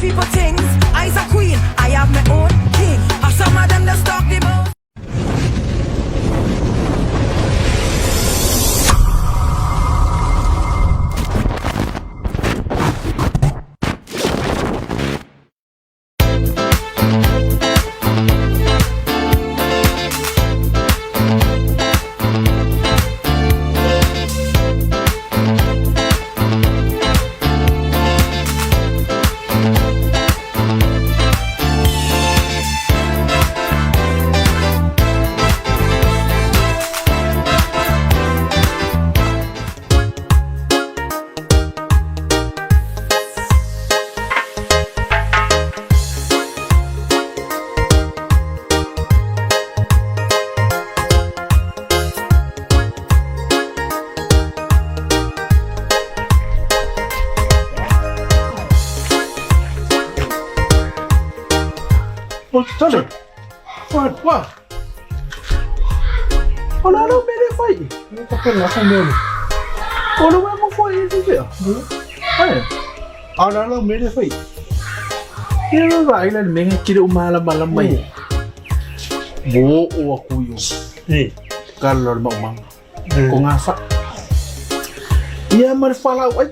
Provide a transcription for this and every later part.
people things. I's a queen, I have my own king. Or some of them just talk the most. Sole. What? What? O la lau mele fai. Ka pena ka mele. O le wea mo fai e te Ai. A la lau mele fai. Ia lo vai la menga kire o mala mala mai. Mo o aku yo. E. Ka lo ma umanga. Ko ngā wha. Ia ma le whalau ai.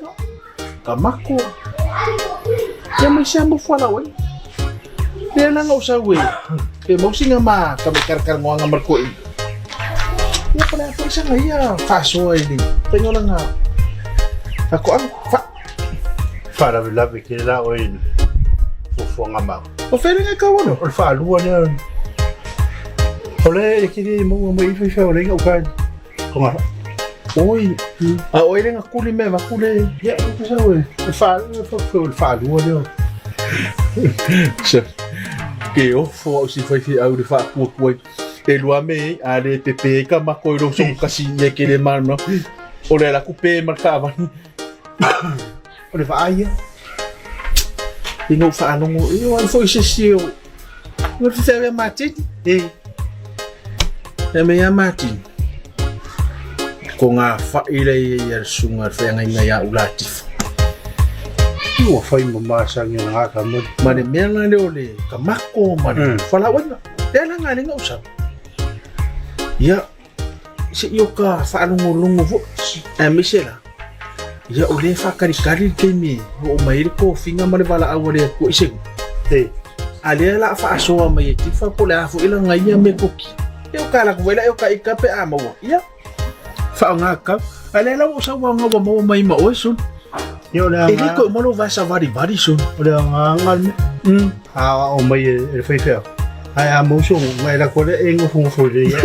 Ka mako. Ia mai sia mo whalau ai. Lea langa o sau e. Pe mau singa ma ka me karakara ngoanga mar ko i. Ia pala pa isa nga ia whasoa i ni. Tengo langa. Ako ang fa. Whaalawe lawe ke la o i fuafuaga mau. O whenga ka wano. O le faalua lea. O le e kiri maua mai ifa ifa o le inga ukai. Ko ngā. Oi. A oi lenga kuli me makule. Ia, o te sau e. Le faalua, o le faalua lea. Se. Ke ofo au si fai fi au le wha kua kua. E lua me a le pepe ka mako i roso kasi ia ke le mana. O le la kupe ma ka avani. O le vaai ia. I ngau whaalongo. I o anfo i se si o. Ngau te whia Martin. E. E me ia Martin. Ko ngā whaile i ia sunga whainga inga ia ulatifa. Ua whai ma masangi o ngā ka mori. Ma le mea la leo le ka mako ma le whalauaina. Lea la ngā lenga usau. Ia, se i o ka whaalongolongo fo. E mise la. Ia o le whakarikari le teimi. O mai le kōwhinga ma le wala aua le ko ise. E. A lea la whaasoa mai e tifa po le afu ila ngai ia me koki. E o ka la kuwela e o ka ika pe a maua. Ia. Wha ngā kau. A lea la o sa wa ngā wa maua mai ma oe sun. Ia o le E anga. liko malo vasa vari vari sun. O le anga anga me. A o mai e le whai whea. Ai a mauso ngai la kore e ngofu ngofu le ia.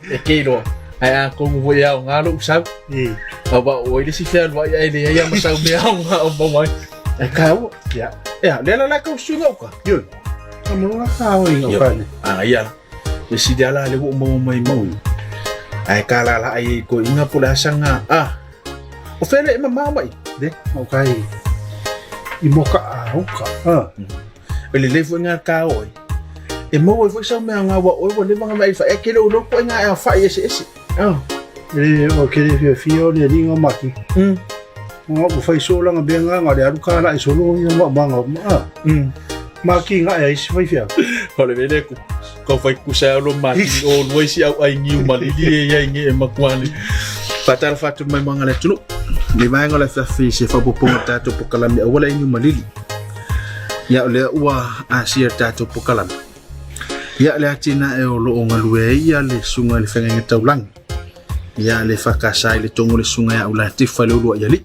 E keiro. Ai a kongu voi au ngā lo usau. E. A wa o ile si fea lua ia ele ia masau me au ngā o mawai. E kau. Ia. Ia, lea la la kau sunga uka. Yo. Ka molo la ka o inga Yo. whane. A ia. Le si dia la le wo mo mai mau. Ai ka la la ai ko inga pula sanga. Ah. O fele e mamau mai. De, o kai. I moka a uka. Ah. O le lefu ngā ka oi. E mau e foi sau mea ngā wa oi wa le manga mai fa e kele o loko e ngā e whai ese ese. Ah. Le o kere fia fia o le ringa maki. Nga u whai so langa bea ngā ngā le aru ka la i solo i ngā manga. Ah. Maki ngā e isi whai fia. O le vele ku. Ka whai kusa au lo mati o lua isi au ai ngiu malili e ia inge e makuani. Whatara whatu mai manga le tunu. Le vaenga le whawhi se whapoponga tātou pokalame a wala ingiu malili. Ia o lea ua asia tātou pokalame. Ia le atina e o loo ngalue ia le sunga le whenga taulangi. Ia le whakasa i le tongo le sunga ia ula tifa le ulua ia li.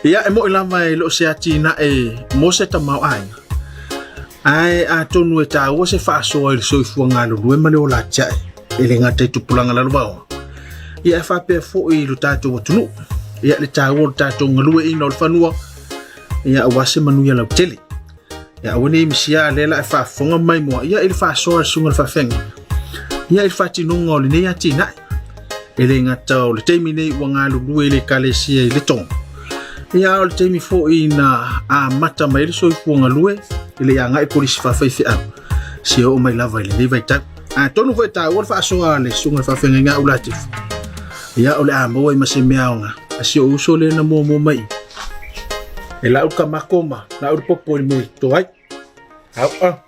Ia e mo i lava e loo se atina e mo se tamau ainga. Ai a tonu e tāua se whaasoa i le soifua ngā lulue ma le o la tiae. E le ngā tei tupulanga lalo vao. Ia e whapea fo i lo tātou watunu. Ia le tāua lo tātou ngalue ina o le whanua. Ia a wase manu ia lau tele. Ia awane i misia lela e whaafonga mai mua. Ia i le whaasoa le sunga le whawhenga. Ia i le whaatinonga o le nei ati nai. E le ngata o le teimi nei ua ngā lulue i le kalesia i le tonga. Ia o le teimi fo i na a mata mai le soifua ngalue i le ia ngai polisi whawhai whiau. Se o mai lava i le nei vaitau. A tonu foi tā ua le whaasoa le sunga le whawhenga ngā ulatif. Ia o le a maua i mase mea o ngā. A si o uso le na mua mua mai. E la'u ka mako ma la'u le popo i le mea i to ai. Au'a.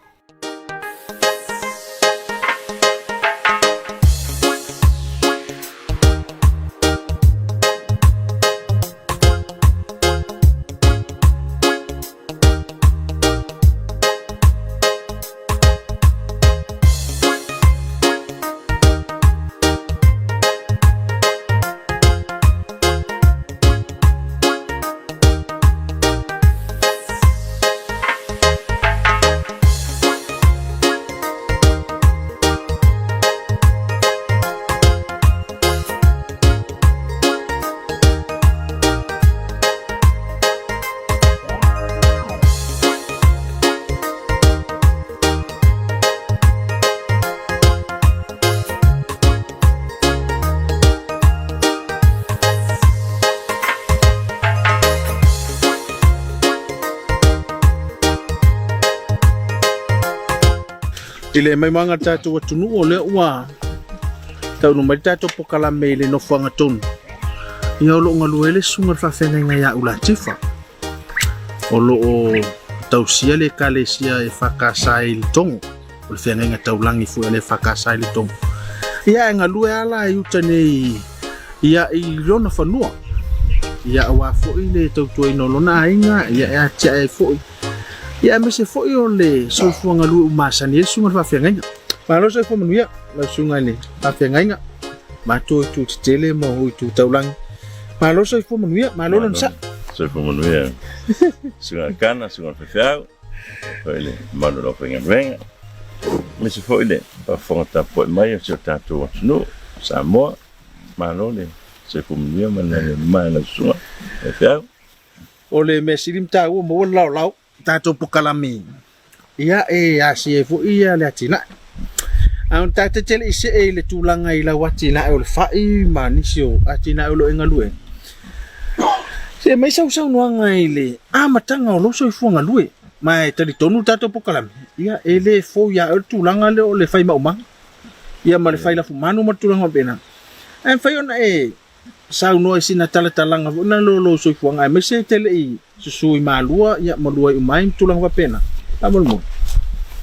I le maimaga le tatou atunuu o lea ua taunu mai le tatou pokalame i le nofoaga tonu. Ia o lo o galue ai le susuga i le faafeagaiga ia Ulatifa. O lo o tausia le ekalesia e FKS i Letogo. O le feagaiga taulagi foi a le FKS i Letogo. Ia e galue lava la i uta nei ia i lona fanua. Ia aua foi le tautuaina o lona aiga, ia e atiae ai foi. Ia aemaise foi o le soifua galue ua masani ai le susuga i le faafeagaiga. Malo soifua manuia lau susuga i le faafeagaiga. Matou itu tetele ma ou itu taulagi. Malo soifua manuia, malo le onosai. Soifua manuia. Susuga Kana, susuga Fefeau, foi le mamalu o le aufaigaluega. Aemaise foi le faafofoga tapuai mai o si o tatou atunuu, Samoa. Malo le soifua manuia ma le mamae lau susuga Fefeau. O le mea sili ma taua maua le laolao tatou pokalame ia e asia ai foi ia le atinae. Ae ona tatou te le i see i le tulaga i lau atinae o le fai ma nisi o atinae o lo o e galue, se aumai sau saunoaga i le amataga o lou soifua galue. Ma e talitonu le tatou pokalame, ia e le fou ia oe le tulaga lea o le fai maumaga, ia ma le fai lafumanu ma le tulaga faapena. Ae mafai ona e saunoa i sina talatalaga foi lena o lou soifuaga aemaise e te le i susu i Malua ia ma lua iu mai ma tulaga faapena. Faamolemole.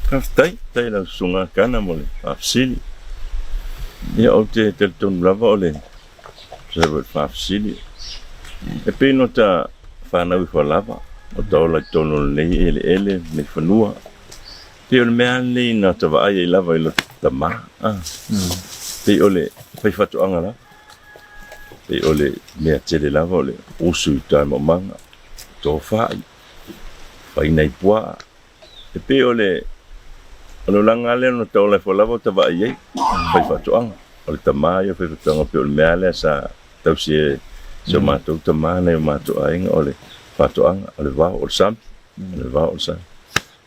Faafetai, faafetai i lau Susuga Kana mo le faafesili. Ia ou te talitonu lava o le tusa foi o le faafesili, e pei ona ta fanau ifo lava, o ta ola i totonu o lenei eleele, lenei fanua. E pei o le mea lava lenei na ta vaai ai lava i lota tama, a, pei o le faifaatoaga lava. Pei o le mea tele lava o le usu i uta i maumaga, tofa i, fai nai puaa. E pei o le o le olaga lava lea na ta ola ifo lava o ta vaai ai, fai faatoaga. O le tama ia o fai faatoaga pei o le mea lava lea sa tausi e si o matou tama nai o matou aiga o le faatoaga, o le vao, o le sami, o le vao o le sami.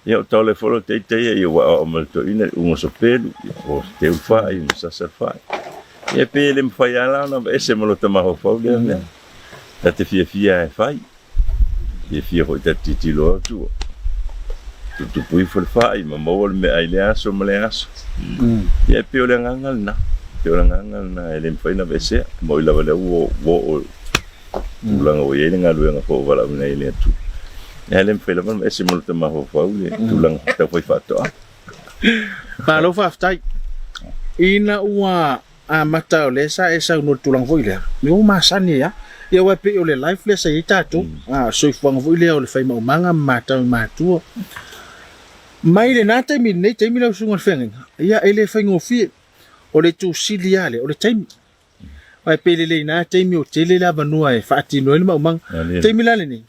Ia o taole foi lo teitei ia ua aoao mai le toeaina i uga sopelu, ia po teu fai ma sasa fai. Ia pe le mafai lava la ona aveese ma lota mafaufau lea mea. Ta te fiafia e fai. Fiafia foi ta te tilotilo atu ua tutupu ifo le fai ma maua le meaai i lea aso ma lea aso. Ia e pei o le agaga lena. E pei o le agaga lena e le mafai ona aveesea. Moni lava lea ua oo tulaga ua i ai le galuega foi ua valaauina ai e le Atua. Ae le mafai lava ona ese ma lota mafaufau le tulaga tau fai faatoaga. Malo faafetai. Ina ua amata o lea sa e saunoa i le tulaga foi lea, ia ua masani ai lava. Ia aua e pei o le life lea sa i ai tatou, a, soifuaga foi lea o le fai maumaga ma matau i matua. Mai lena taimi i lenei taimi lau Susuga i le Feagaiga, ia e le faigofie. O le itu sili lava lea, o le taimi. Aua e pei lelei na taimi o tele le avanoa e faatino ai le maumaga. Taimi la lenei,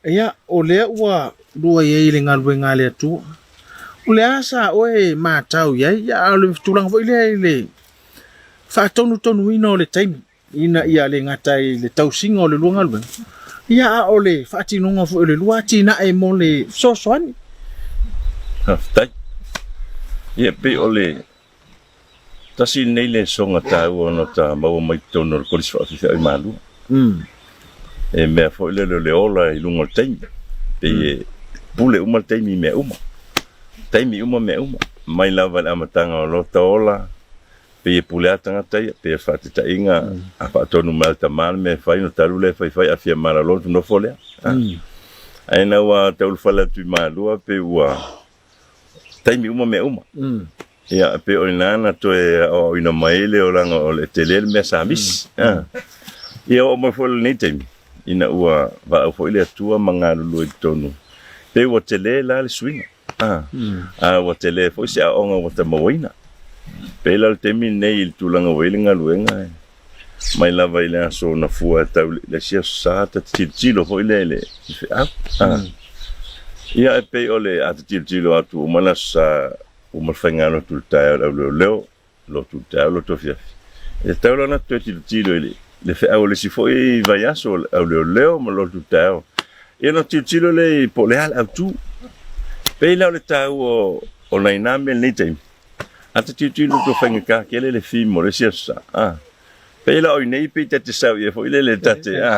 ia, o lea ua lua i ai i le galuega a le Atua. O le a sa oe matau i ai, ia, a o le tulaga foi lea i le faatonutonuina o le taimi, ina ia le gata i le tausiga o le lua galuega, ia, a o le faatinoga foi o le lua atinae mo le fesoasoani. Faafetai. Ia, pei o le Tasi lenei lesoga taua ona ta maua mai totonu o le Kolisi Faafeafea i Malua. E mea foi lele o le ola i luga o le taimi. Pei e pule uma le taimi i mea uma. Taimi uma mea uma. Mai lava i le amataga o lota ola, pei e pule lava tagata ia, pei o le faataitaiga, a faatonu mai lava e le tama le mea e fai, ona ta alu lea e fai fai, a fia malolo ona nofo lea. Ae ina ua taulufale atu i Malua pei ua taimi uma mea uma. Ia, e pei o ina na toe aoaoina mai ai le olaga o le tele le mea sa misi. Ia, oo mai foi i lenei taimi, ina ua valaau foi le Atua ma galulue i totonu, pei ua tele la le suiga. A ua tele foi se aoaoga ua tamauaina. Pei la o le taimi lenei i le tulaga ua i ai le galuega, mai lava i le aso na fua e tau i le isi aso sa ta te tilotilo foi lea i le feau. Ia e pei o le a ta tilotilo atu uma le aso sa uma le faigaluega atu i le taeao i le auleoleo, lotu i le taeao, lotu afiafi. E tatau la ona toe tilotilo i le feau o le isi foi vaiaso, o le auleoleo ma lotu i le taeao. Ia ona tilotilo lea po o le a le autu. Pei la o le taua o nai na mea i lenei taimi, A ta tilotilo ua faigata tele le theme o le isi aso sa. A. Pei la o i nei pei ta te sau ia foi lele ta te a.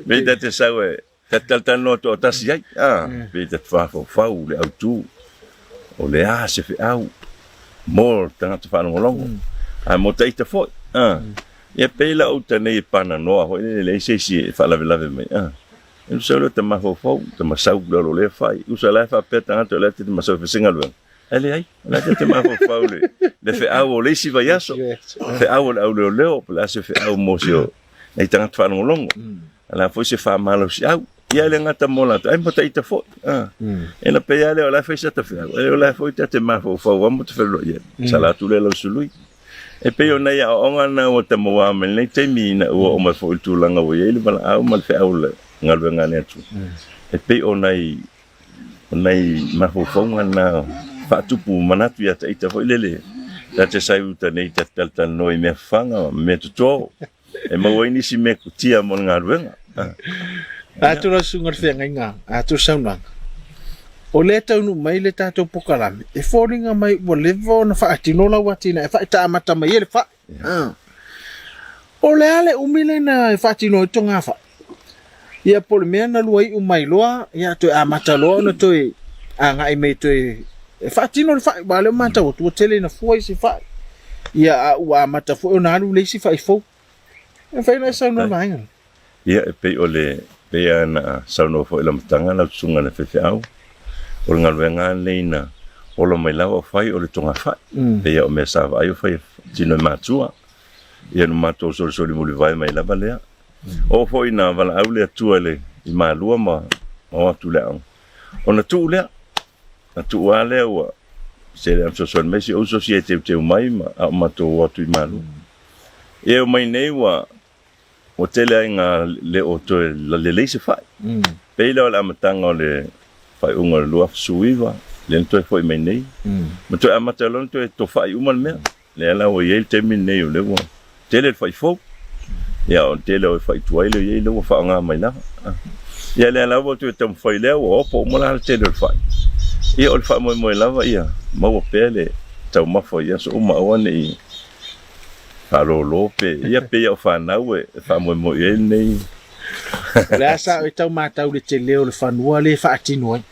Pei ta te sau e ta te talatalanoa toatasi ai. A. Pei ta te mafaufau le autu o le a se feau mo le tagata faalogologo. A mo ta ita foi. A. Ia pei la o uta nei e pananoa foi lele leai se isi e faalavelave mai. A. E usa lea ta mafaufau, ta masau lea o lo lea fai. Usa la e faapea tagata o lea te masau e fai se galuega. Ae leai, o lea ta te mafaufau le, le feau o le isi vaiaso. Feau o le auleoleo, po o le a se feau mo si o nai tagata faalogologo. A o le a foi se faamalosiau. Ia e le gata mo latou, ae mo ta ita foi. Ah. E na pei lava lea o la e fai sa ta feau, ae o la foi ta te mafaufau lava ma te feiloai ai. Sala atu lea lau sului. E pei o nai aoaoga na ua taumaua mai lenei taimi ina ua oo mai foi i le tulaga ua i ai le valaau ma le feau o le galuega a le Atua. E pei o nai, o nai mafaufauga na faatupu manatu ia ita foi lele, ta te sau i uta nei ta te talatalanoa i mea fafaga ma mea toto e maua ai nisi mea kutia mo le galuega. Atu lau susuga i le feagaiga, atu le saunoaga. O lea e taunuu mai le tatou pokalame, e foliga mai ua leva ona faatino lau atinae e fai amata mai ai le fai. O le a le umi lena e faatino ai togafai? Ia po o le mea na lua iu mai loa, ia toe amata loa ona toe agai mai toe e faatino le fai, aua o lea ua matau atu ua tele ina fua isi fai. Ia a ua amata foi ona alu le isi fai fou. E mafai ona e saunoa i le vaega lea? Ia, e pei o le, pei lava ona saunoa foi i le amataga lau susuga i le faifeau, o le galuega lava lenei na ola mai lava o fai o le togafai. Pei lava o mea sa vaai o fai e tino e matua. Ia na matou solisoli mulivae mai lava lea. Oo foi ina valaau le Atua i le i Malua ma o atu i le aoga. Ona tuu lea, na tuu lava lea ua se le fesoasoani mai si ou uso sia e teuteu mai ma a o matou o atu i Malua. Ia e omai nei ua Ua tele ai ina le o toe lelei se fai. Pei lea o le amataga o le faaiuga o le 2019, lea na toe foi mai nei. Ma toe amata loa ona toe tofai uma le mea. Lea la ua i ai le taimi lenei o lea ua tele le fai fou. Ia o le tele o fai tuai lea ua i ai lea ua faaaoga mai lava. Ia lea la ua toe taumafai lea ua opo uma la le tele o le fai. Ia o le faamoemoe lava ia maua pea le taumafa i aso uma aua ne i faalolo pe ia pei o fanau e faamoemoe i ai lenei. O le a sa oe tau matau i le tele o le fanua lea e faatino ai?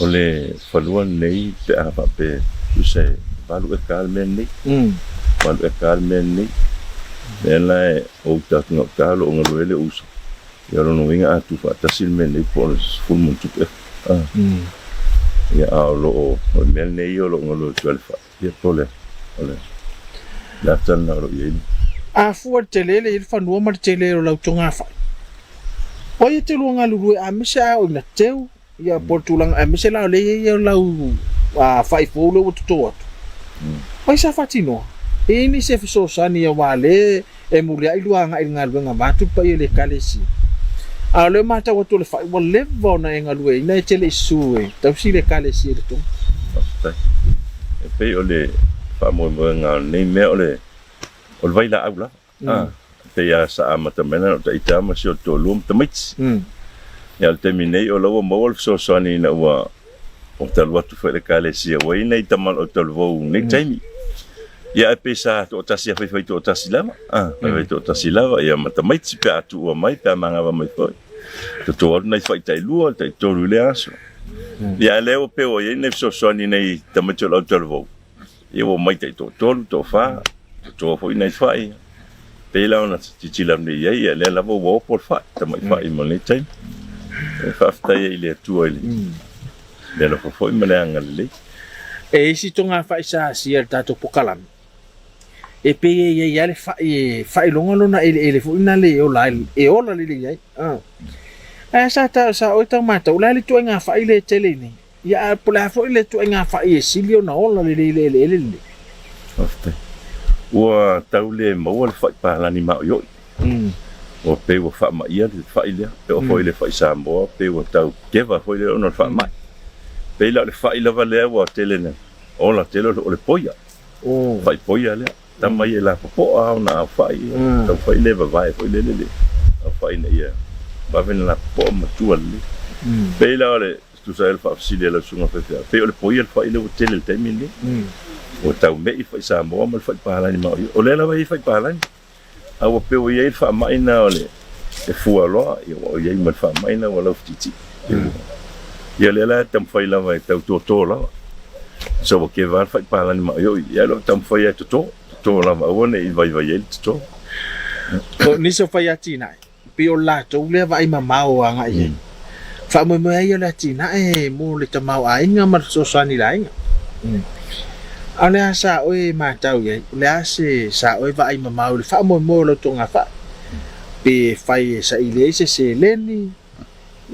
O le fanua lenei pe a faapea tusa e 8 eka le mea lenei. 8 eka le mea lenei. Lea la e o uta atu gauta o lo o galue ai le uso. Ia o lona uiga a tuufaatasi le mea lenei po o le 10+ eka. Ia a o lo o, o le mea lenei o lo o galue atu ai le fai. Ia po o le, o le, le ata lena o lo o i ai. A fua le tele le i le fanua ma le tele o lau togafai. O ai e te lua galulue aemaise a oo ina teu, ia po o le tulaga aemaise la o lea e i ai lau fai fou lea ua toto atu. O ai sa faatinoa? E i ai nisi e fesoasoani aua o lea e muliai lua agai i le galuega vaeatu le paia i le Ekalesia. A o lea ua matau atu o le fai ua leva ona e galueina e te le i susu e tausi le Ekalesia i le toga. Faafetai. E pei o le faamoemoega o lenei mea o le o le vailaau lava. A, e pei lava sa amata mai na o ita ma si o toalua ma tamaiti. Ia o le taimi nei o la ua maua le fesoasoani ina ua o talu atu foi le Ekalesia ua i ai nai tama o lo o talavou i lenei taimi. Ia ae pei sa toatasi a faifai toatasi lava, a, faifai toatasi lava, ia ma tamaiti pe a tuua mai pe a manava mai foi. Toto atu nai fai tailua, taitolu i lea aso. Ia ae lea ua pei ua i ai nai fesoasoani nai tamaiti o lo o talavou, ia ua omai taitoatolu, toafa, toto foi nai fai. Pei la ona tilotilo nei i ai, ia lea lava ua opo le fai, tamai fai mo lenei taimi. E faafetai ai i le Atua i le le alofa foi ma le agalelei. E isi togafai sa asia i le tatou pokalame, e pei e i ai lava le fai e faailoga lona eleele foi lena le ola ai, e ola lelei ai. Ae sa ta, sa oe tau matau, o le a le ituaiga fai lea e tele i inei? Ia, ae po o le a foi le ituaiga fai e sili ona ola lelei i le eleele lenei? Faafetai. Ua tau le maua le fai palani maoioi. Ua pei ua faamaia le fai lea, e oo foi i le fai Samoa pei ua tau keva foi lea ona o le faamai. Pei la o le fai lava lea ua tele na ola tele o le poia. Fai poia lea. Tama ia e lapopoa lava ona aofai, taufai le vavae foi lele le aofai ina ia vave ona lapopoa ma matua lelei. Pei la o le tusa ai o le faafesili a lau susuga faifeau, pei o le poia le fai lea ua tele i le taimi lenei. Ua tau me'i le fai Samoa ma le fai palani maoio. O lea lava e i ai fai palani. A ua pei ua i ai le faamai lena o le fualoa, ia ua i ai ma le faamai lena ua laufitiiti. Ia lea la e taumafai lava e tau toto lava. So ua keva le fai palani maoioi, ia o lo o taumafai lava e toto, toto lava aua ne i vaivai ai le toto. O nisi o fai atinae, pei o le latou lea vaai mamao agai i ai. Faamoemoe ai o le atinae mo le tamaoaiga ma le fesoasoani i le aiga. A o le a sa oe matau i ai? O le a se sa oe vaai mamao i le faamoemoe o lau togafai? Pe fai e saili ai se seleni,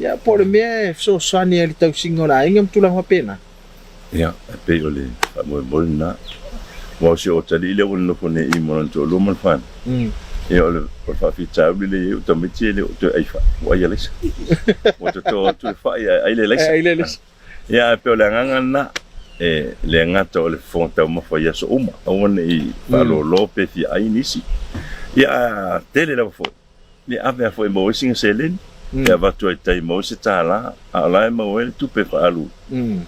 ia po o le mea e fesoasoani ai i le tausiga o le aiga ma tulaga faapena? Ia, e pei o le faamoemoe lena. Aua o si ou atalii lea ua nonofo nei i i ma lona toalua ma le fanau, ia o le faafitauli lea e i ai o tamaiti e le o toe ai fai, ua ai alaisa. Ua toto atu le fai ae ai le alaisa. Ia ae pei o le agaga lena, e le gata o le fofoga taumafa i aso uma, aua ne i faalolo pe fia ai nisi. Ia ae tele lava foi. E ave lava foi e maua ai sina seleni, e avatu ai i tai e maua ai se $1, a o la e maua ai le tupe faaalu,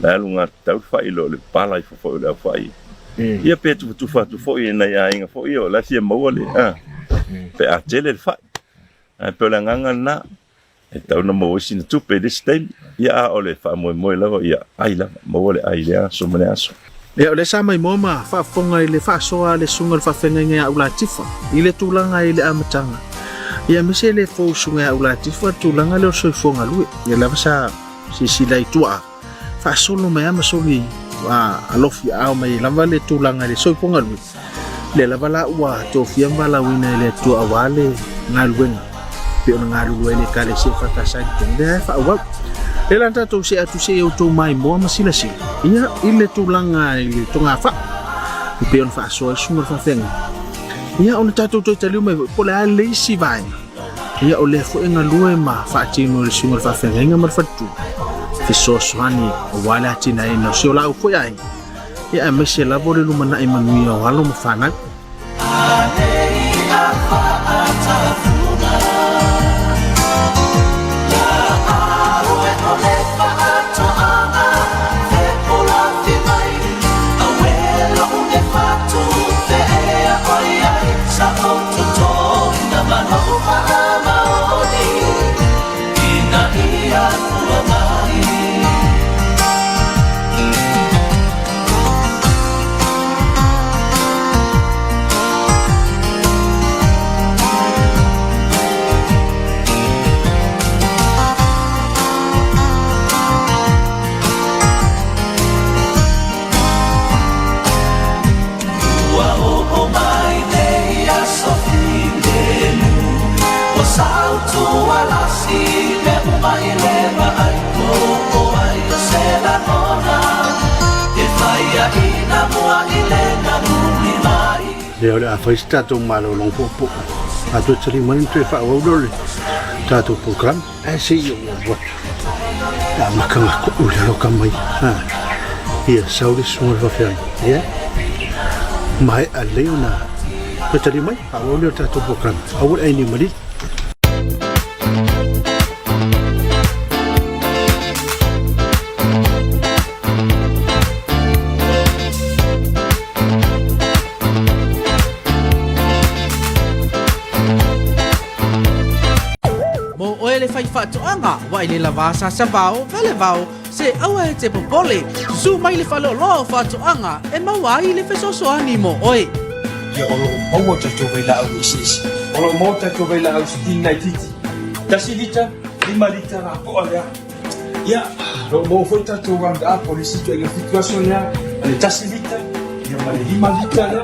la e alugatatau le fai i lo le pala ifo foi o le aufai. Ia pe tufatufa atu foi i nai aiga foi ia o la e fia maua le, a, pe a tele le fai. Ae pei o le agaga lena, e tatau ona maua ai sina tupe i le isi taimi, ia a o le faamoemoe lava ia ai lava, maua le ai i lea aso ma lea aso. Ia, o lea sa maimoa ma faafofoga i le faasoa a le susuga o le faafeagaiga ia Ulatifa i le tulaga i le amataga. Ia, aemaise le fou susuga ia Ulatifa le tulaga lea o le soifua galue. Ia lava sa silasila i tuaa, faasolo mai lava ma soli alofi aao mai ai lava le tulaga i le soifua galue. Lea lava la ua tofia ma valaauina e le Atua aua le galuega pei ona galulue ai le Ekalesia EFKS i totonu lea e faaauau. Lea la tatou see atu se i outou maimoa ma silasila ia i le tulaga i le togafai e pei ona faasoa ai susuga i le faafeagaiga. Ia ona tatou toe taliu mai foi po o le a le isi vaega. Ia o lea foi e galue ma faatino e le susuga i le faafeagaiga ma le faletua fesoasoani aua le atinaeina o si o laau foi aiga. Ia aemaise lava o le lumanai manuia o alo ma fanau. Lea o le a fai se tatou malologa puupuu. A toe tali mai ona toe faaauau lea o le tatou program. Ae se i ou alu atu. Le amataga ko'u i lalo ka mai. Ha. Ia sau le susuga i le faafeagaiga. Ia. Maea lelei ona toe tali mai. Faaauau lea o le tatou program. Aua le aini malili. Mo oe le faifaatoaga, ua i le lava sasavao, velevao, se aua e te popole, susu mai le faleoloa o faatoaga e maua ai le fesoasoani mo oe. Ia o lo o maua tatou vailaau eseese. O lo o maua tatou vailaau sitini laitiiti, 1 lita. 5 lita lapoa lea. Ia, o lo o maua foi tatou round up o le isi ituaiga 7 aso lea, ma le 1 lita, ia ma le 5 lita lea.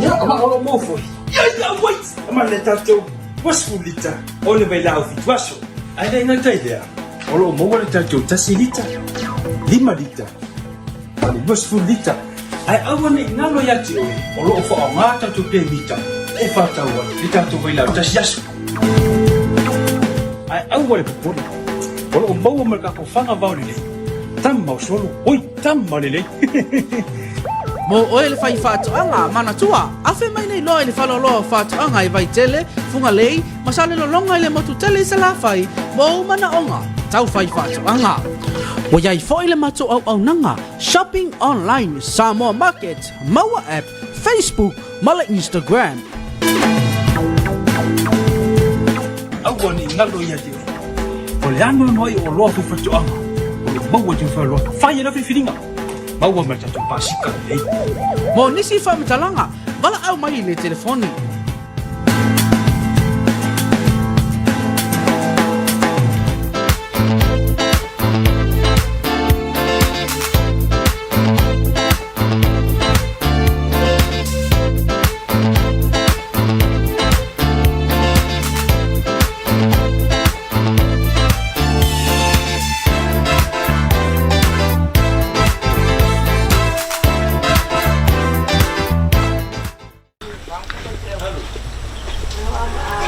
Ia, ma o lo o maua foi, ia, ia, wait! Ma le tatou 20 lita o le vailaau 7 aso. Ae le gata i lea, o lo o maua le tatou 1 lita, 5 lita, ma le 20 lita. Ae aua ne i galo ia te oe, o lo o faaaoga tatou pemita e faatau ai le tatou vailaau tasi aso. Ae aua le popole, o lo o maua ma le tatou faga vao lelei, tama o solo, oi, tama lelei. Mo oe le fai faatoaga, manatua, afe mai nei loa i le faleoloa o faatoaga i Vaitele, Fugalei, ma Salelologa i le motu tele i Salafai mo ou manaoga tau fai faatoaga. Ua i ai foi le matou auaunaga Shopping Online Samoa Market, Maua App, Facebook ma le Instagram. Aua ne i galo ia te oe. O le anoano ai o oloa faifatoaga o lo o maua i te faleoloa. Fai e lau filifiliga. Maua ma le tatou pasika lelei. Mo nisi faamatalaga, valaau mai i le telefoni.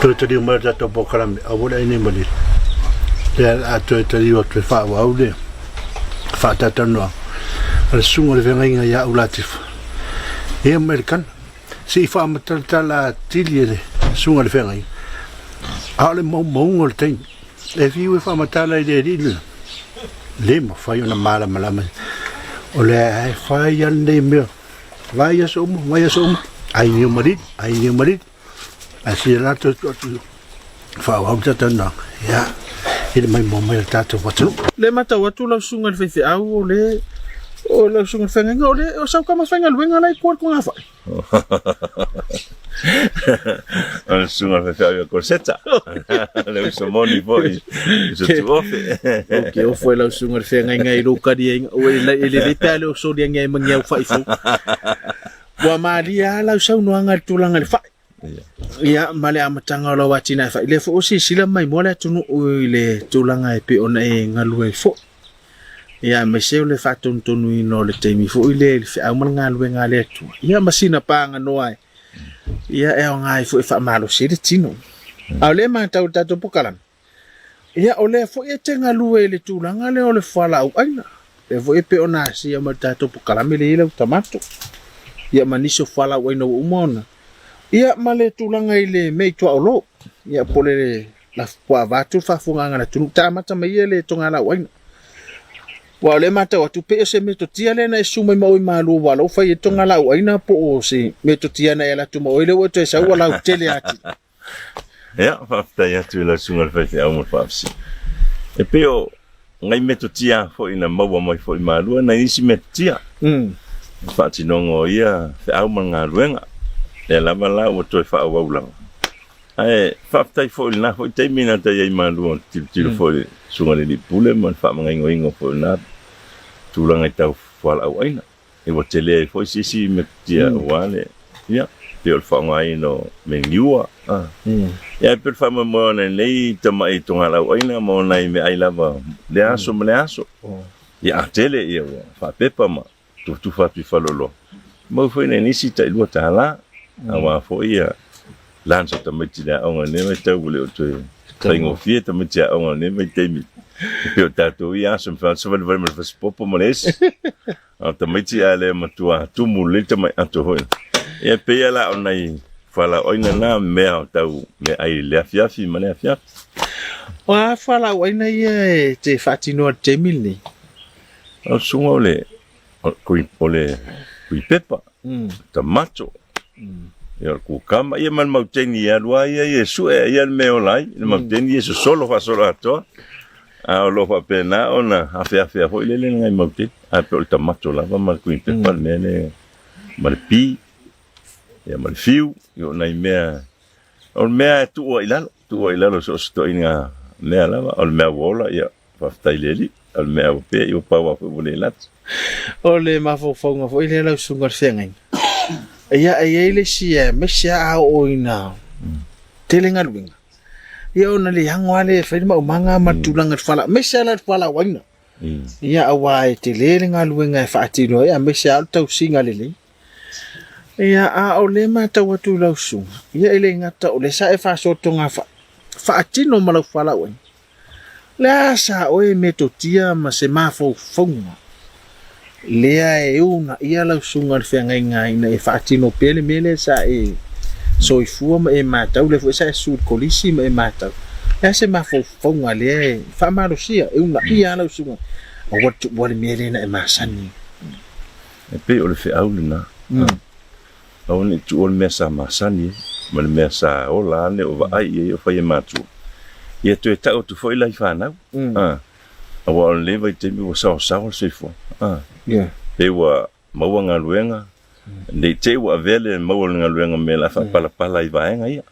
Toe taliu mai le tatou polokalame, aua le ai nei malie. Lea a toe taliu atu e faaauau le faatatalanoaga a le susuga o le feagaiga ia Aulatifa. Ia mai le kana, se i faamatalatala atili e le susuga o le feagaiga, a o le maumauga o le taimi. E fiu e faamatala i le alii le le mafai ona malamalama. O le e fai a lenei mea Vai aso uma, vai aso uma, ai niu malili, ai niu malili. Ae sia latou tu atu faaauau le tatou noaga. Ia, i le maimoa mai o le tatou atunuu. Le matau atu lau susuga i le faifeau o le o lau susuga i le feagaiga o le o sau tama faigaluega la i tua i le togafai. O le susuga i le faifeau ia Koseta. Le uso moni foi, uso tuofe. Ou te ofo i lau susuga i le feagaiga i lou kaliaiga. Ua e lelei pe a le o soli agi ai ma ni au fai fou. Ua malie lava lau saunoaga i le tulaga i le fai. Ia, ma le amataga o lau atinae fai. Lea foi ua silasila maimoa le atunuu i le tulaga e pei ona e galue ai foi. Ia, aemaise o le faatonutonuina o le taimi foi lea i le feau ma le galuega a le Atua. Ia, ma sina paganoa e, ia, e aoga ai foi e faamalosi ai le tino. A o lea e matau i le tatou polokalame, ia, o lea foi e te galue i le tulaga lea o le fualaau aina. Lea foi e pei ona asia mai i le tatou polokalame lea e i ai lau tamato, ia ma nisi o fualaau aina ua uma ona, ia, ma le tulaga i le mea i tuaolo, ia, po o le Ua avatu le faafofogaaga a le atunuu, ta amata mai ia le togalaau aina. Aua o lea e matau atu, pei o se metotia lea na e susu mai ma oe i Malua aua o la ua fai ai le togalaau aina po o se metotia na e alu atu ma oe lea ua e toe sau ua lautele atili. Ia, faafetai atu i lau susuga i le faifeau mo le faafesili. E pei o nai metotia foi na maua mai foi i Malua nai isi metotia. Le faatinoga o ia feau ma le galuega. Lea lava la ua toe faaauau lava. Ae faafetai foi i lena foi taimi na ta i ai malua tilotilo foi i le Susuga i le Alii Pule ma le faamagaigoiga foi o lena tulaga i tau fualaau aina. E ua tele ai foi se isi metotia aua le, ia, pei o le faaaogaina o meniua, a. Ia ae pei o le faamoemoe o lenei tamai togalaau aina ma o nai meaai lava lea aso ma lea aso. Ia a tele ia ua faapepa ma tufatufa atu i faleoloa. Maua foi nai nisi tai $2, aua foi ia lunch a tamaiti i le aoga i lenei vaitau ua le o toe faigofie tamaiti aoga i lenei vaitaimi. E pei o tatou ia aso e mafai ona savalivali ma le fasipopo ma le esi. A o tamaiti a le matua tumu lelei tamai ato foi. Ia e pei lava la o nai fualaauaina na mea o tau meaai i le afiafi ma le afiafi. O a fualaauaina ia e te faatinoa i le taimi lenei? O le susuga o le o le kuipepa, tamato, ia o le kukama, ia ma le mauteni e alu lava ia e sue ia le mea e ola ai, le mauteni ia sosolo faasoloatoa. A o lo o faapena ona afeafea foi lele nai mauteni. Ae pei o le tamato lava ma le kuipepa le mea lea ma le pi, ia ma le fiu, ia o nai mea, o le mea e tuu ai i lalo, tuu ai i lalo so o se toeaiina. mea lava, o le mea ua ola, ia, faafetai i le Alii, a o le mea ua pea, ia ua pau lava foi ua le lata. O le mafaufauga foi lea lau susuga i le feagaiga, ia e i ai le isi aemaise lava a oo ina tele galuega, ia ona le ago lava lea e fai le maumaga ma le tulaga i le fualaau, aemaise lava la le fualaau aina. Ia aua e tele le galuega e faatino ai, aemaise lava o le tausiga lelei. Ia, a o lea e matau atu i lau susuga, ia e le gata o lea sa e faasoa togafai, faatino ma lau fualaau aina. O le a sa oe metotia ma se mafaufauga lea e uunaia lau susuga i le feagaiga ina ia faatino pea le mea lea sa e soifua ma e matau, lea foi sa e susu i le kolisi ma e matau. O le a se mafaufauga lea e faamalosia, e uunaia lava lau susuga, aua le tuua le mea lea na e masani ai. E pei o le feau lena. Aua ne i tuua le mea sa masani ai, ma le mea sa ola ane o vaai i ai o fai e matua. Ia toe tau atu foi la i fanau. Aua o lenei vaitaimi ua saosaoa le soifua. Pei ua maua galuega, ne i te i ua avea le maua o le galuega ma mea o le a faapalapala i vaega ia.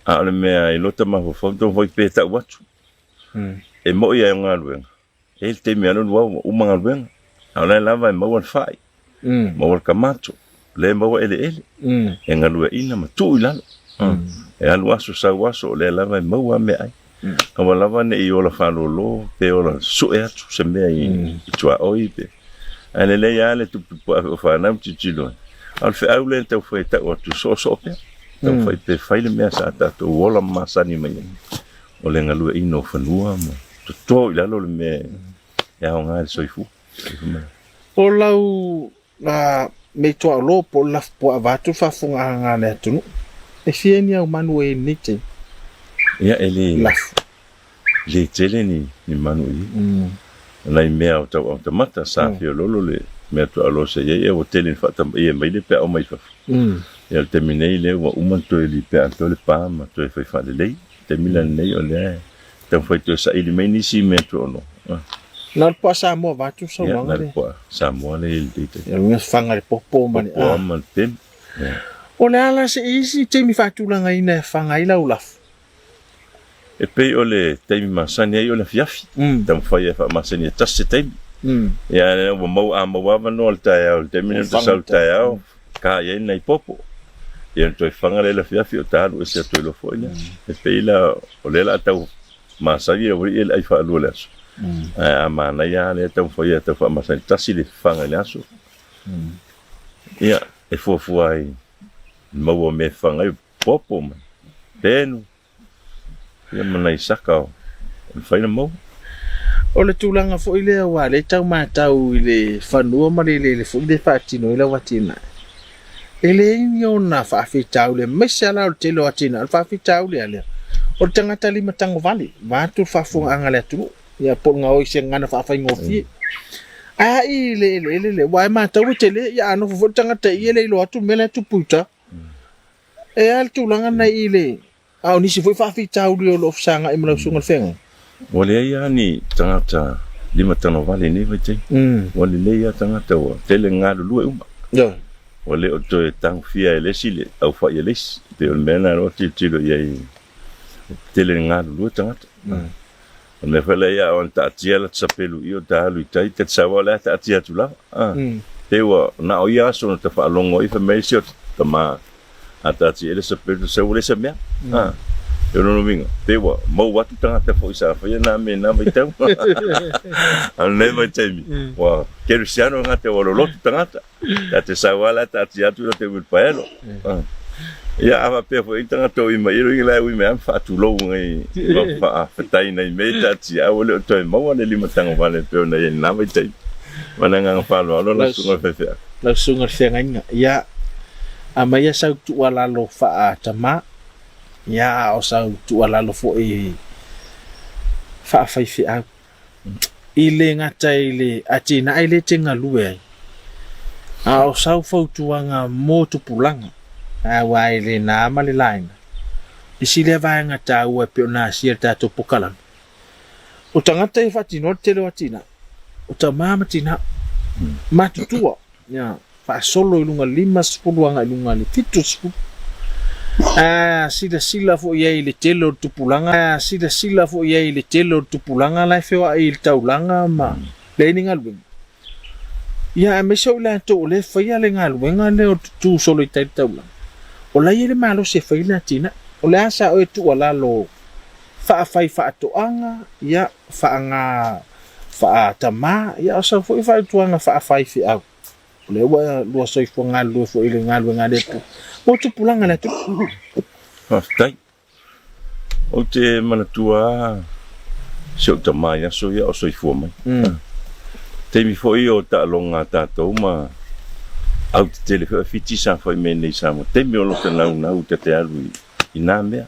A o le mea i lota mafaufau, taumafai pea e tau atu. E moi lava o galuega, E i ai le taimi e alu alu ua uma galuega, a o la e lava e maua le fai, maua le tamato, lea e maua eleele, e galueaiina ma tuu i lalo. E alu aso sau aso, o lea lava e maua meaai. Aua lava ne i ola faalolo pe ola sue atu se mea i tuaoi pe. Ae lelei lava le tuputupuae foi o fanau ma tilotilo ai. A o le feau lea e taumafai e tau atu, soosoo pea. Taumafai pea e fai le mea sa tatou ola ma masani mai ai. O le galueaiina o fanua ma toto i lalo le mea e aoga i le soifua. O lau meitoaolo po o le lafupuaa vaeatu le faafofogaaga a le atunuu, e fia ni au manu o i ai i lenei taimi? Ia, e le, Lafu. le tele ni, ni manu i ai. O nai mea o tau autamata, sa feololo le mea tuaolo sa i ai, ia ua tele ina faatamaia mai le peau mai fafo. Ia o le taimi nei lea ua uma ona toe lipea atoa le pa ma toe fai faalelei. Taimi la lenei o lea e taumafai toe saili mai nisi mea tuaolo. Na o le puaa Samoa vaeatu le saunoaga lea. Na o le puaa Samoa lea e i ai i lenei taimi. Ia lona faga le popo ma le a. Popo ma le pemu. O le a la se isi taimi faatulagaina e faga ai lau lafo? E pei o le taimi masani ai o le afiafi, taumafai e faamasani e tasi se taimi. Ia ua maua, a maua avanoa i le taeao, i le taimi lea ou te sau i le taeao, ka i ai nai popo. Ia ona toe faga lea i le afiafi o ta alu ese atu ai loa foi lea. E pei la o lea o le a tau masani e ua i le ai faalua i le aso. Ae a manaia lava lea taumafai e tau faamasani tasi le faga i le aso. Ia, e fuafua ai i le maua o mea e faga ai, popo ma penu, Ia ma nai saka o le faina maua. O le tulaga foi lea aua o lea e tau matau i le fanua ma le eleele foi lea e faatino ai lau atinae, e leai ni ona faafitauli aemaise lava la o le tele o atinae. O le faafitauli lava lea, o le tagata lima tagovale, vaeatu le faafofogaaga a le atunuu, ia po o le gaoi i se gagana faafaigofie. Ae a i le eleele lea, aua e matau e tele, ia a nofo foi le tagata i i e le iloa atu le mea la e tupu i uta. E a le tulaga lena i le A o nisi foi faafitauli o lo o fesagai ma lau susuga i le feagaiga? Ua leai lava ni tagata limatanovale i nei vaitaimi. Ua lelei lava tagata ua tele galulue uma. Ua le o toe tagofia e le isi le aufai a le isi. E pei o le mea lena o lea ua tilotilo i ai, ua tele galulue tagata. O le mea foi lea ia a ona taatia la ta sapelu i o ta alu i tai, ta te sau lava o le a taatia atu lava. A, pei ua na o ia aso na ta faalogo ai fai mai si o ta tama a taatia ai le sapelu ta sau ua leai se mea. A, e o lona uiga, pei ua maua atu tagata foi sa faia na mea i na vaitau. A o lenei vaitaimi, ua kerisiano tagata ua loloto tagata. Ta te sau lava la taatia atu la te uilipaelo. Ia a faapea foi tagata o ima i la e ui mai lava ma faatulou nai ma faafetai nai mea e taatia ae ua le o toe maua le limatagovale e pei ona i ai i lena vaitaimi. Ma le agaga faaaloalo lau susuga i le faifeau. Lau susuga i le feagaiga, ia aumaia sau tuualalo faa-tama, ia a o sau tuualalo foi faa-faifeau. I le gata i le atinae lea e te galue ai, a o sau fautuaga mo tupulaga, aua e le na ma le laina. Isi lea vaega taua e pei ona asia i le tatou pokalame, o tagata ia e faatinoa le tele o atinae, o tama ma tina, matutua, ia, faasolo i luga 50 agai i luga i le 70. A silasila foi i ai i le tele o le tupulaga, a silasila foi i ai i le tele o le tupulaga la e feoai i le taulaga ma leai ni galuega. Ia aemaise o i latou o lea e faia le galuega lea o le tutu solo i tai i le taulaga, o la e i ai le malosi e fai le atinae. O le a sa oe tuualalo faafaifaatoaga, ia, faaga faatama, ia o sau foi fautuaga faafaifeau. O lea ua lua soifua galulue foi i le galuega a le Atua mo tupulaga i le atunuu. Faafetai. Ou te manatua lava si ou tama i aso ia o soifua mai. Taimi foi o taaloga a tatou ma au tetele foi a Fiti sa fai mai nei i Samoa. Taimi o lota naunau ta te alu i na mea.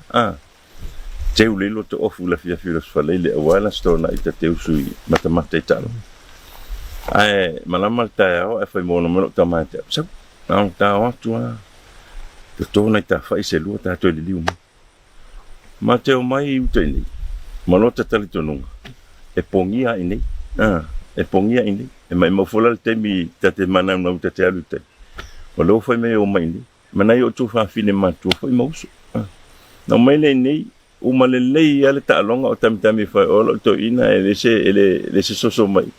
Teu le loto ofu i le afiafi o le Aso Faraile aua le Aso Toonai ta te usu i matamata i taaloga. Ae malama le taeao ae fai moana mai lou tama ia te au, Sau, na ona ta o atu lava, toto nai tafai se lua ta toe liliu mai. Ma te omai i uta i nei, ma lota talitonuga, e pogia i nei, e pogia i nei. E maimau foi la le taimi ta te manaunau ta te alu i tai. O lea ua fai mai e omai i nei. Ma nai ou tuafafine matua foi ma uso. Na omai lea i nei, uma lelei lava le taaloga o tamitami fai o lou toeaina e le se, e le, le se soso mai.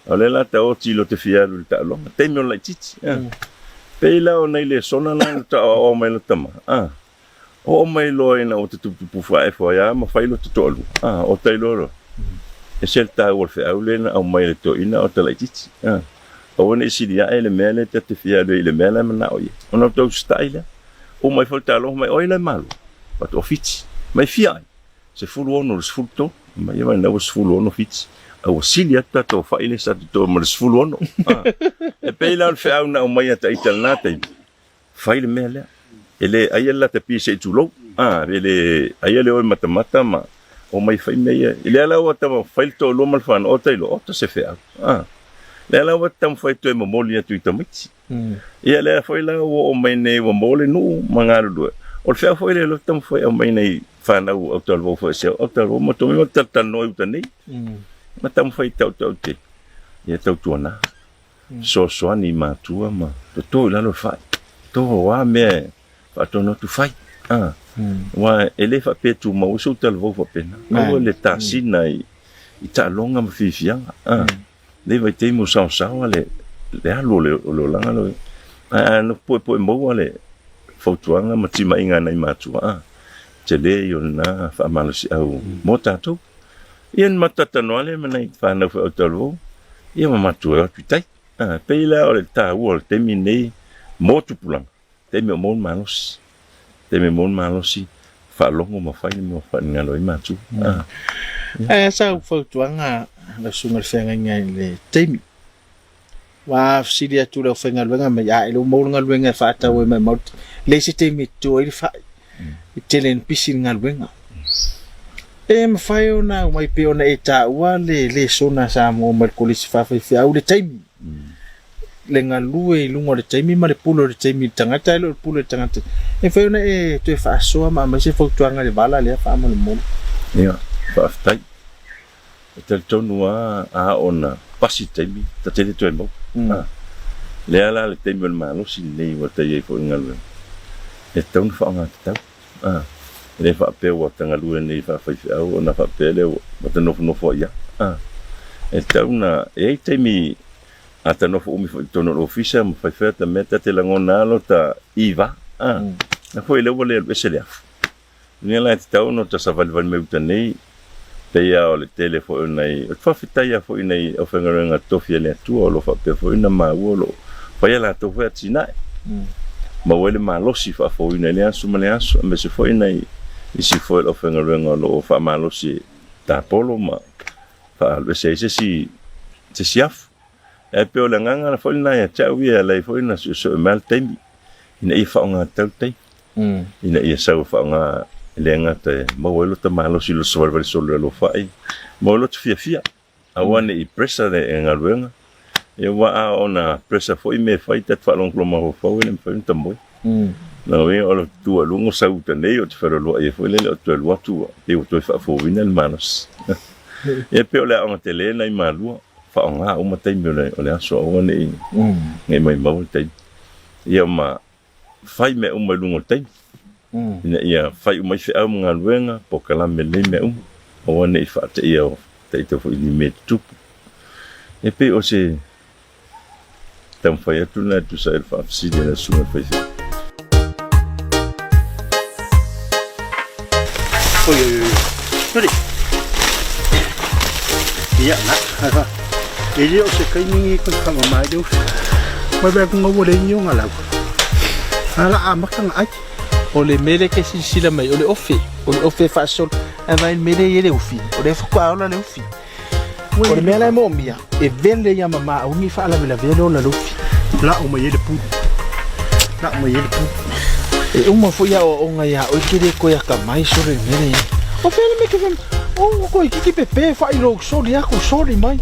A o lea la taoti lo te fia alu i le taaloga, taimi o le laitiiti. Pei la o nai lesona na na taaoao mai lo tama. Oo mai loa ina ua tutuputupu faaefo ai lava ma fai lo te toalua. O tai loa loa. Ese le taua o le feau lea na aumai e le toeaina o ta laitiiti. Aua ne i sili ae le mea lea ta te fia alu ai i le mea la e manao i ai. Ona outou usitai lea. Uma ifo le taaloga mai, o ai la e malo? Fai atu, o Fiti. Mai fia ai? 16 i le 13. Mai ia mai ua 16 Fiti. A ua sili atu tatou fai lea sa toto ma le 16. E pei la o le feau na aumai ia ita i lena taimi, fai le mea lea. E le aia le latapi se i tulou. E le aia le o e matamata ma omai fai mea ia. I lea la ua taumafai le toalua ma le fanau, o tailo, ota se feau. Lea la ua taumafai toe momoli atu i tamaiti. Ia lea foi la ua oo mai nei ua maua le nuu ma galulue. O le feau foi lea ua taumafai e aumai nei fanau autalavou foi se autalavou ma tomai ma talatalanoa i uta nei. Ma taumafai e tautau te ia tautuana. Fesoasoani i matua ma toto i lalo le fai. Toto a mea e faatonu atu fai. Aua e le faapea e tumau ai sou talavou faapena. Aua le tasina i taaloga ma fiafiaga. Nei vaitaimi o saosaoa le alu o le olaga lea. Ae a nofo poepoe maua le fautuaga ma timaiga a nai matua, tele ia o lena faamalosiau mo tatou. Ia ona matou talatalanoa lea ma nai fanau foi autalavou, ia ma matou o atu i tai. E pei la o le taua o le taimi lenei mo tupulaga, taimi o maua le malosi, taimi o maua le malosi, faalogo ma fai le mea ua faanigalo ai matua. Ae a sau fautuaga lau susuga i le feagaiga i le taimi Ua fesili atu le aufaigaluega mai, a e le o maua le galuega e faatau ai maumau, leai se taimi e toto ai le fai, e tele ina pisi le galuega. E mafai ona aumai pei ona e taua le lesona sa maua mai le Kolisi Faafaifeau i le taimi, le galue i luga o le taimi ma le pule o le taimi i le tagata ae le o le pule o le tagata. E mafai ona e toe faasoa ma aumai se fautuaga i le vala lea faamolemole. Ia, faafetai. E talitonu lava a oo ina pasi le taimi, ta te le toe maua. A, lea la le taimi o le malosi lenei ua ta i ai foi i le galuega, e tatau ona faaaoga tatau. A, e le faapea ua ta galue nei faafaifeau ona faapea lea ua ta nofonofo ai lava. A, e tatau ona i ai taimi a ta nofo umi foi i totonu o le ofisa ma faifai ata mea, ta te lagona lava lota iva. A, na foi lea ua le alu ese le afu. Ina la e tatau ona ta savalivali mai uta nei, pei lava o le tele foi o nai, ou te faafetai lava foi i nai aufaigaluega tofi a le Atua o lo o faapea foi ona maua o lo o fai a latou foi atinae, maua ai le malosi faafouina i lea aso ma lea aso, aemaise foi nai isi foi o le aufaigaluega o lo o faamalosi e tapolo ma faaaluese ai se isi afu. Ae pei o le agaga foi lena ia te au ia e ala ai foi ona suesue mai le taimi ina ia faaaoga tatau le taimi. Ina ia sau e faaaoga e le gata e maua ai lota malosi i lota savalivali solo i alofai, maua ai lota fiafia. Aua ne i pressure le galuega. Ia aua a ona pressure foi mea e fai ta te faalogologo mafaufau e le mafai ona ta moe. Lona uiga o le tu a luga o sau uta nei ou te fealualuai ai foi lele ou te toe alu atu ua pei ua toe faafouina le malosi. Ia pei o le aoga tele lena i Malua, faaaoga uma taimi o le aso aua ne i maimau le taimi. Ia ma fai mea uma i luga o le taimi. ina ia fai uma ai feau ma galuega, polokalame lelei mea uma, aua ne i faateia o taitau foi i ni mea e tutupu. E pei o se taumafai atu lena e tusa ai o le faafesili a le Susuga i le Faifeau. Oi, oi, oi. Ready? Ia, na, ha, E le o se kaimi ngi koe whakamamae le ufi. Mai wea kunga ua le ngi o ngā lau. A la a maka ngā ai. O le mea lea e silasila mai, o le ofe, o le ofe e faasolo, ae vaai i le mea lea e i ai le ufi, o lea faatoa ola le ufi. O le mea la e moomia, e vele ia ma maaugi faalavelavea le ola lufi. Lau mai ai le pulu. Lau mai ai le pulu. E uma foi aoaoga iā oe ke le koe akamai sole le mea lea. O fea le mea ke fai o koe kiki pepe failou soli aku soli mai.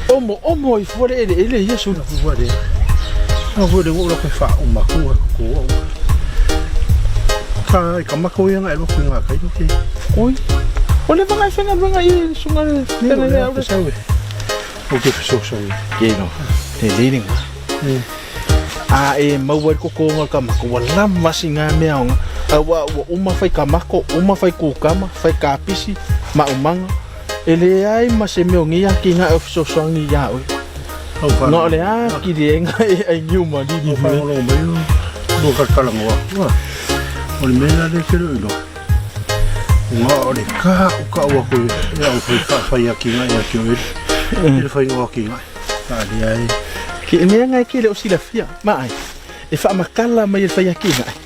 Omo omo ai fua le eleele ia soli. Fua le. A fua le ngō la koe wha uma ku a ko au. Ka i ka mako ia ngai loko i ngā kai loke. Oi. O le vanga e whenga i le sunga le whenga le au le. Sau e. O ke whesoso e. Ke no. Te leire ngā. A e maua i koko ngā ka mako. Wa lava si ngā mea o ngā. A ua ua uma whai ka mako, uma whai kūkama, whai kāpisi, ma umanga. E le ai ma se mea o ngi aki ngā e whesosoangi ia oe. Ngā o le aki le e ngā e ai ngiu ma lili. Au whangorongo mai o lua kalakalango aku. O le mea la le ke leo iloa. Nga o le ka u ka ua koe e au whai wha whai aki ngai aki o ele. Ele whai ngoa ki ngai. Ka le ai. Ke mea ngai ke le o silafia, ma ai. E whaamakala mai e whai aki ngai.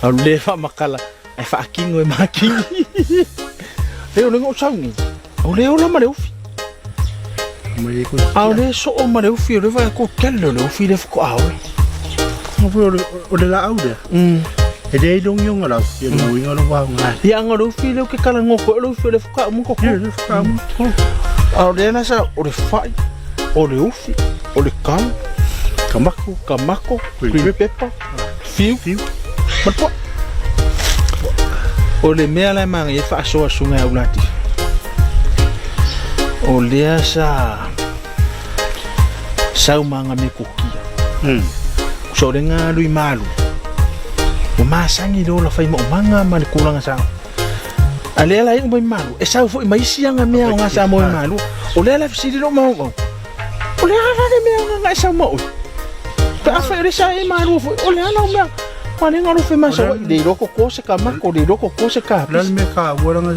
Au le whaamakala, ai whaakingo e makingi. Le o le ngo saungi. Au le ola ma le ufi. Mai e koe. Au le so o ma le ufi o le vai ko kele o le ufi le whako awe. O le, o le la au lea. E le ilongi o ngalau, ia le uinga lo wau ngai. Ia anga le ufi le ke kala ngoko, le ufi o le whaka umu koko. Ia le whaka umu koko. A o le ana sa, o le whai, o le ufi, o le kalo. Kamako. Kamako, green pepper, fiu, fiu. Ma le poa. O le mea la e manaia e faasoa susuga e Aulati. O lea sa sau ma aga mea kokia. So o le galu i malu. Ua masani le ola fai maumaga ma le kulaga sa. A lea la iu mai malu, e sau foi ma isi aga mea o gasa mo e malu. O lea la fesili lou maumau. O le a la le mea o gaga e sau ma oe? Pe afai o le sa e malua foi, o le a lau mea? Ma le galo fe ma sau ai, le iloa koko se ka mako, le iloa koko se ka Le mea ka ua langa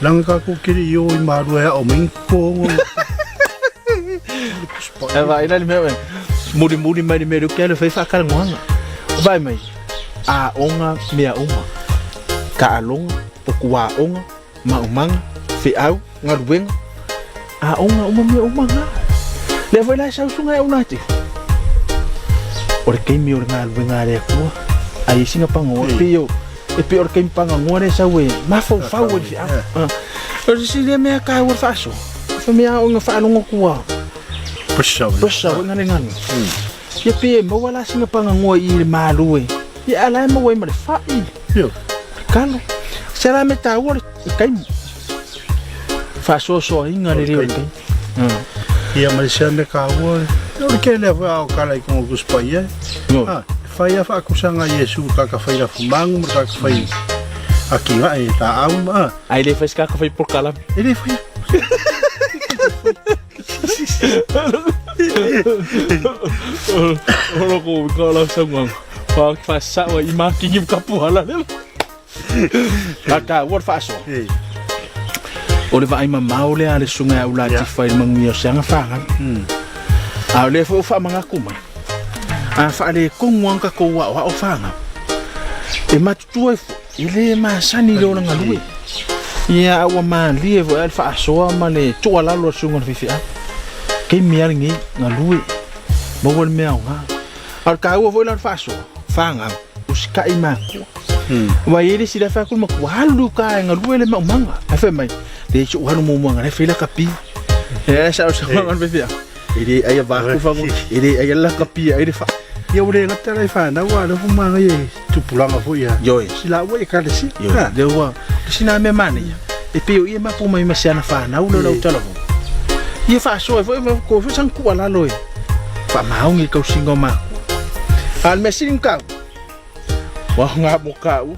langa ka ko kiri i o i malua e ao mai ko ngo. E vai la le mea oe. Muri muri mai le mea leo ke ale fai whaakarangoanga. Vai mai, a onga mea uma. Ka alonga, poku a onga, maumaga, feau, galuega, aoga uma mea uma na. Lea foi la e sau suga e au lati. O le taimi o le galuega a le Atua, a i ai sina pagoa, e pei o, e pei o le taimi pagagoa lea e sau e mafaufau ai le feau. O le isi lea mea taua le faasoa, fa mea aoga faalogo atu a pressure foi na le galu. Ia pei e maua la sina pagagoa i le malu e, ia a la e maua ai ma le fai, le kalo. Se la me taua le taimi. Faasoasoaina le leo o le taimi. Ia ma le sea me kaua, o le kele a foi ao kala i kongo kuspa ia. Ah, whai a whaakusanga Iesu ka ka whai rafu mangu ma ka ka whai akinga e ta au ma. Ai le whai ka ka whai porkala. E le whai. Olo ko ka la saunga. Fa fa sa wa i makingi ka puhala le. A taua le faasoa. O le vaai mamao lea a le susuga ia Aulatifa i le manuia o se aga fanau. A o lea foi ua faamanatu mai, a faaletonu lava tatou aoao fanau, e matutua ai foi, e le masani i le olaga lue. Ia, a ua malie foi lava le faasoa ma le tuualalo a le susuga i le faifeau. Taimi lava lenei, galue, maua le mea aoga. A o le taua foi la o le faasoa, fanau, usitai matua. Aua e i ai le isi la e fai atu le matua, alu i uta e galue le maumaga. Ae fai mai, leai se ou alu muamua la e fai lakapi. E sa o sa manga le faifeau. E le ai a vaku fango, e le ai a lakapi e ai le fa. Ia ua le gata la i fanau a o lea foi manaia i tupulaga foi ia. Ioe. Sila ua ekalesia. Ioe, lea ua, o sina mea manaia, e pei o ia e mapu mai ma si ana fanau lea o le autalavou. Ia faasoa ai foi, ko foi sana tuualalo e faamaoni i le tausiga o matua. A o le mea sili ona taua, Ua aoga mo kāua.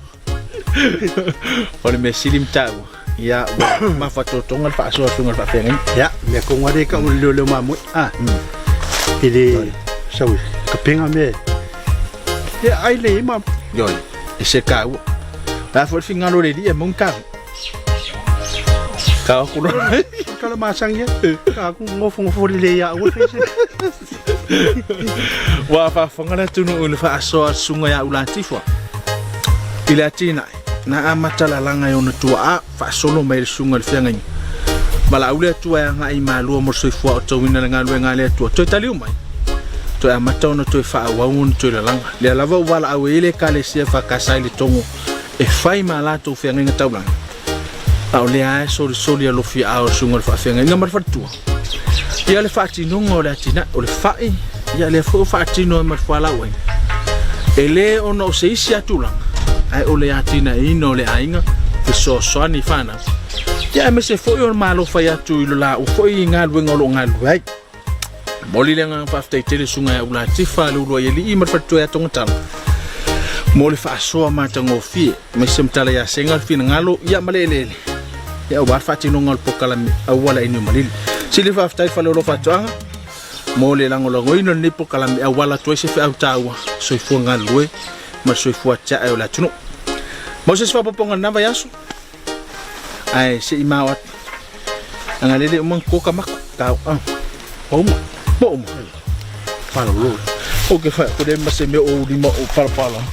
O le mea sili ma tāua, ia ua mafatotoga le faasoa susuga i le faafeagaiga. Ia, mea tonu lava lea e tau o le leoleo mamoe. Ah, i le sau i kapega mea. Ia, ai le i mamoe. Ioe, e se kāua. O le a foi le finagalo o le Alii e maua ni tāua. Ka aku loa. Kala masani ai. Ka aku nofonofo lelei ia au e fai se. Ua faafofoga le atunuu i le faasoa a le susuga ia Ulatifa i le atinae na amata lalaga e ona tuaa faasolo mai e le susuga i le feagaiga. Valaau le Atua e agai i Malua mo le soifua aotauina le galuega a le Atua. Toe taliu mai, toe amata ona toe faaauau ona toe lalaga. Lea lava ua valaau ai le Ekalesia EFKS i Letogo e fai ma latou feagaiga taulaga. A o lea lava e solisoli alofi aao e le susuga i le faafeagaiga ma le faletua. Ia le faatinoga o le atinae, o le fai, ia lea foi ua faatino ai ma le fualaauaina. E le ona o se isi lava tulaga, ae o le atinaeina o le aiga, fesoasoani i fanau, ia aemaise foi o le Malo fai atu i lo laua foi galuega o lo o galulue ai. Momoli le agaga faafetai tele susuga ia Ulatifa le uluai alii ma le faletua ia Togatala mo le faasoa matagofie aemaise ma tala ia Sega le finagalo ia ma le eleele ia aua le faatinoga o le polokalame auala i Niumalili. Sili faafetai Faleolo Faatoaga mo le lagolagoina o lenei polokalame auala atu ai se feau taua soifua galulue ma le soifua tiae o le atunuu. Mo se isi faaopoopoga i lena vaiaso, Ae se i mao atu. Agalelei uma na koka mako. Tau a. Uma. Po uma. Palolo. O ke whai, ko le ma se mea o lima o palapala.